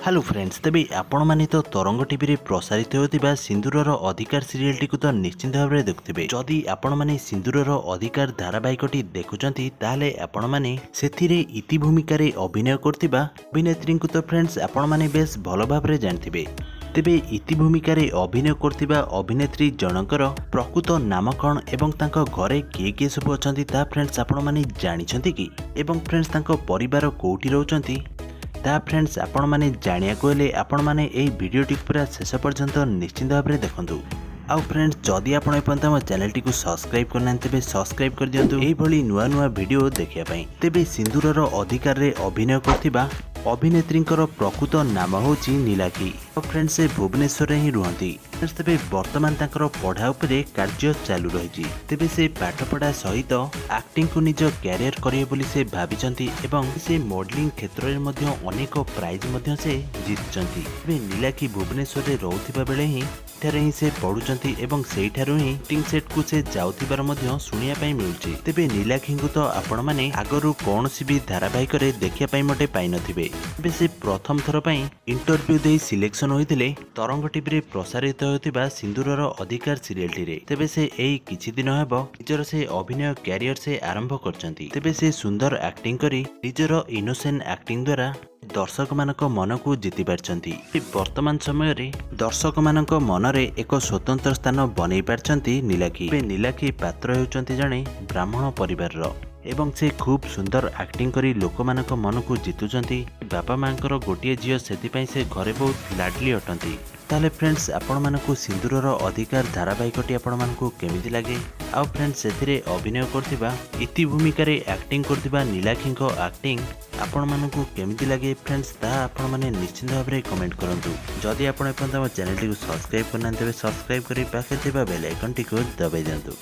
Hello friends, ତେବେ ଆପଣମାନେ ତ ତରଙ୍ଗ ଟିଭିରେ ପ୍ରସାରିତ ହେଉଥିବା ସିନ୍ଦୁରର ଅଧିକାର ସିରିଏଲଟିକୁ ତ ନିଶ୍ଚିନ୍ତ ଭାବରେ ଦେଖୁଥିବେ। ଯଦି ଆପଣମାନେ ସିନ୍ଦୁରର ଅଧିକାର ଧାରାବାହିକଟି ଦେଖୁଛନ୍ତି, ତାହେଲେ ଆପଣମାନେ ସେଥିରେ ଇତି ଭୂମିକାରେ ଅଭିନୟ କରୁଥିବା ଅଭିନେତ୍ରୀଙ୍କୁ ତ ଫ୍ରେଣ୍ଡସ୍ ଆପଣମାନେ ବେଶ ଭଲ ଭାବରେ ଜାଣିଥିବେ। ତେବେ ଇତି ଭୂମିକାରେ ଅଭିନୟ କରୁଥିବା ଅଭିନେତ୍ରୀ ଜଣଙ୍କର ପ୍ରକୃତ ନାମ କ'ଣ ଏବଂ ତାଙ୍କ ଘରେ କିଏ କିଏ ସବୁ ଅଛନ୍ତି, ତାହା ଫ୍ରେଣ୍ଡସ୍ ଆପଣମାନେ ଜାଣିଛନ୍ତି କି? ଏବଂ ଫ୍ରେଣ୍ଡସ୍, ତାଙ୍କ ପରିବାର କେଉଁଠି ରହୁଛନ୍ତି, ତାହା ଫ୍ରେଣ୍ଡସ୍ ଆପଣମାନେ ଜାଣିବାକୁ ହେଲେ ଆପଣମାନେ ଏହି ଭିଡ଼ିଓଟିକୁ ପୁରା ଶେଷ ପର୍ଯ୍ୟନ୍ତ ନିଶ୍ଚିନ୍ତ ଭାବରେ ଦେଖନ୍ତୁ। ଆଉ ଫ୍ରେଣ୍ଡସ୍, ଯଦି ଆପଣ ଏପର୍ଯ୍ୟନ୍ତ ଆମ ଚ୍ୟାନେଲଟିକୁ ସବସ୍କ୍ରାଇବ୍ କରିନାହାନ୍ତି, ତେବେ ସବସ୍କ୍ରାଇବ୍ କରିଦିଅନ୍ତୁ ଏଇଭଳି ନୂଆ ନୂଆ ଭିଡ଼ିଓ ଦେଖିବା ପାଇଁ। ତେବେ ସିନ୍ଦୁରର ଅଧିକାରରେ ଅଭିନୟ କରୁଥିବା ଅଭିନେତ୍ରୀଙ୍କର ପ୍ରକୃତ ନାମ ହେଉଛି ନୀଲାକ୍ଷୀ। ଆଉ ଫ୍ରେଣ୍ଡସ୍, ସେ ଭୁବନେଶ୍ୱରରେ ହିଁ ରୁହନ୍ତି। ଫ୍ରେଣ୍ଡସ୍, ତେବେ ବର୍ତ୍ତମାନ ତାଙ୍କର ପଢ଼ା ଉପରେ କାର୍ଯ୍ୟ ଚାଲୁ ରହିଛି। ତେବେ ସେ ପାଠପଢ଼ା ସହିତ ଆକ୍ଟିଂକୁ ନିଜ କ୍ୟାରିୟର କରିବେ ବୋଲି ସେ ଭାବିଛନ୍ତି ଏବଂ ସେ ମଡେଲିଂ କ୍ଷେତ୍ରରେ ମଧ୍ୟ ଅନେକ ପ୍ରାଇଜ୍ ମଧ୍ୟ ସେ ଜିତିଛନ୍ତି। ତେବେ ନୀଲାକ୍ଷୀ ଭୁବନେଶ୍ୱରରେ ରହୁଥିବା ବେଳେ ହିଁ ଏଠାରେ ହିଁ ସେ ପଢୁଛନ୍ତି ଏବଂ ସେଇଠାରୁ ହିଁ ସୁଟିଂ ସେଟ୍କୁ ସେ ଯାଉଥିବାର ମଧ୍ୟ ଶୁଣିବା ପାଇଁ ମିଳୁଛି। ତେବେ ନୀଲାକ୍ଷୀଙ୍କୁ ତ ଆପଣମାନେ ଆଗରୁ କୌଣସି ବି ଧାରାବାହିକରେ ଦେଖିବା ପାଇଁ ମୋଟେ ପାଇନଥିବେ। ତେବେ ସେ ପ୍ରଥମ ଥର ପାଇଁ ଇଣ୍ଟରଭ୍ୟୁ ଦେଇ ସିଲେକ୍ସନ ହୋଇଥିଲେ ତରଙ୍ଗ ଟିଭିରେ ପ୍ରସାରିତ ହେଉଥିବା ସିନ୍ଦୁରର ଅଧିକାର ସିରିଏଲଟିରେ। ତେବେ ସେ ଏଇ କିଛି ଦିନ ହେବ ନିଜର ସେ ଅଭିନୟ କ୍ୟାରିୟର ସେ ଆରମ୍ଭ କରିଛନ୍ତି। ତେବେ ସେ ସୁନ୍ଦର ଆକ୍ଟିଂ କରି ନିଜର ଇନୋସେଣ୍ଟ ଆକ୍ଟିଂ ଦ୍ୱାରା ଦର୍ଶକମାନଙ୍କ ମନକୁ ଜିତି ପାରିଛନ୍ତି। ବର୍ତ୍ତମାନ ସମୟରେ ଦର୍ଶକମାନଙ୍କ ମନରେ ଏକ ସ୍ୱତନ୍ତ୍ର ସ୍ଥାନ ବନେଇ ପାରିଛନ୍ତି ନୀଲାକ୍ଷୀ। ଏବେ ନୀଲାକ୍ଷୀ ପାତ୍ର ହେଉଛନ୍ତି ଜଣେ ବ୍ରାହ୍ମଣ ପରିବାରର ଏବଂ ସେ ଖୁବ୍ ସୁନ୍ଦର ଆକ୍ଟିଂ କରି ଲୋକମାନଙ୍କ ମନକୁ ଜିତୁଛନ୍ତି। ବାପା ମାଙ୍କର ଗୋଟିଏ ଝିଅ, ସେଥିପାଇଁ ସେ ଘରେ ବହୁତ ଲାଡଲି ଅଟନ୍ତି। ତାହେଲେ ଫ୍ରେଣ୍ଡସ୍, ଆପଣମାନଙ୍କୁ ସିନ୍ଦୁରର ଅଧିକାର ଧାରାବାହିକଟି ଆପଣମାନଙ୍କୁ କେମିତି ଲାଗେ ଆଉ ଫ୍ରେଣ୍ଡସ୍, ସେଥିରେ ଅଭିନୟ କରୁଥିବା ଇତି ଭୂମିକାରେ ଆକ୍ଟିଂ କରୁଥିବା ନୀଲାକ୍ଷୀଙ୍କ ଆକ୍ଟିଂ ଆପଣମାନଙ୍କୁ କେମିତି ଲାଗେ ଫ୍ରେଣ୍ଡସ୍, ତାହା ଆପଣମାନେ ନିଶ୍ଚିନ୍ତ ଭାବରେ କମେଣ୍ଟ କରନ୍ତୁ। ଯଦି ଆପଣ ଏପର୍ଯ୍ୟନ୍ତ ଆମ ଚ୍ୟାନେଲଟିକୁ ସବସ୍କ୍ରାଇବ୍ କରିନାହାନ୍ତି, ତେବେ ସବସ୍କ୍ରାଇବ୍ କରି ପାଖରେ ଥିବା ବେଲ୍ ଆଇକନ୍ଟିକୁ ଦବାଇ ଦିଅନ୍ତୁ।